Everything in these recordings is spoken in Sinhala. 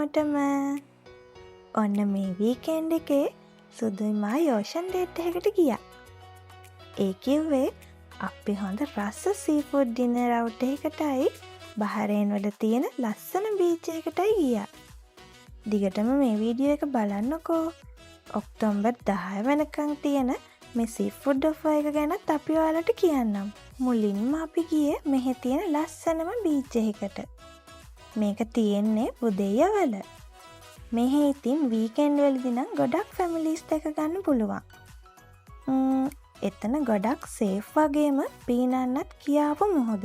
හැමෝටම. ඔන්න මේ වීකෙන්ඩ් එකේ සුදුයි මායි ඕෂන් ඩේට් එකකට ගියා. ඒ කිව්වේ අපි හොඳ රස සීෆුඩ් ඩිනර් අවුට් එකකටයි බහරේන් වල තියෙන ලස්සන බීච් එකකටයි ගියා. දිගටම මේ වීඩියෝ එක බලන්නකෝ. ඔක්තෝබර් 10 වෙනකන් තියෙන මේ සීෆුඩ් ඔෆර් එක ගැනත් අපි ඔයාලට කියන්නම්. මුලින්ම අපි ගියේ මෙහෙ තියෙන ලස්සනම බීච් එකකට. මේක තියෙන්නේ බුදෙය්‍යවල. මෙහෙ ඉතින් වීකෙන්ඩ් වලදී නම් ගොඩක් ෆැමිලිස් දැක ගන්න පුළුවන්. එතන ගොඩක් සේෆ් වගේම පීනන්නත් කියාපු මුහුද.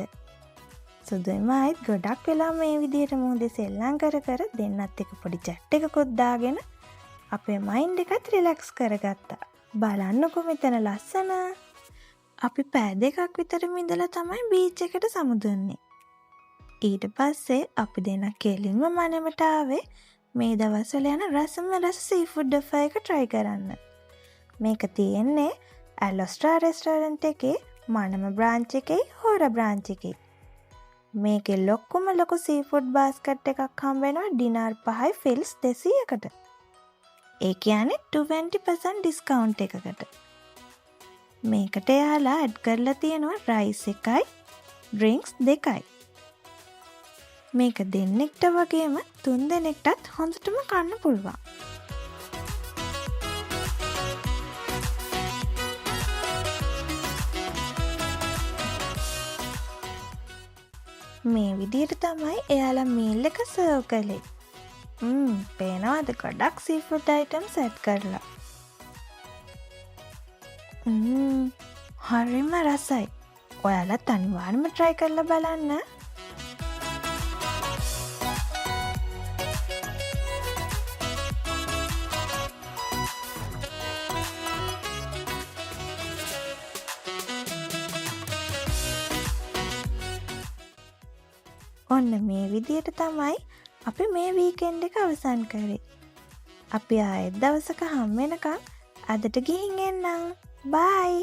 සුදුයි මායිත් ගොඩක් වෙලා මේ විදිහට මුහුදේ සෙල්ලම් කර කර දෙන්නත් එක්ක පොඩි චැට් එකකුත් දාගෙන අපේ මයින්ඩ් එකත් රිලැක්ස් කරගත්තා. බලන්නකෝ මෙතන ලස්සන. අපි පැය දෙකක් විතර ඉඳලා තමයි බීච් එකට සමුදුන්නේ. ඊට පස්සේ අපි දෙන්න කෙලින්ම මනමට ආවේ මේ දවස්වල යන රසම රස සීෆුඩ් ඔෆර් එක try කරන්න. මේක තියෙන්නේ ඇලොස්ට්‍රා රෙස්ටෝරන්ට් එකේ මනම බ්‍රාන්ච් එකේ හෝර බ්‍රාන්ච් එකේ. මේකේ ලොකුම ලොකු සීෆුඩ් බාස්කට් එකක් හම්බ වෙනවා ඩිනාර් 5 ෆිල්ස් 200කට. ඒ කියන්නේ 20% ඩිස්කවුන්ට් එකකට. මේකට එයාලා ඇඩ් කරලා තියෙනවා රයිස් එකයි ඩ්‍රින්ක්ස් දෙකයි. මේක දෙන්නෙක්ට වගේම තුන් දෙනෙක්ටත් හොඳටම කන්න පුළුවන්. මේ විදිහට තමයි එයාලා මීල් එක සර්ව් කළේ. පේනවද ගොඩක් සීෆුඩ් අයිටම්ස් ඇඩ් කරලා. හරිම රසයි. ඔයාලත් අනිවාර්යයෙන්ම try කරලා බලන්න. ඔන්න මේ විදියට තමයි අපි මේ වීකෙන්ඩ් එක අවසන් කරේ. අපි ආයෙත් දවසක හම් වෙනකන් අදට ගිහින් එන්නම්. බයි.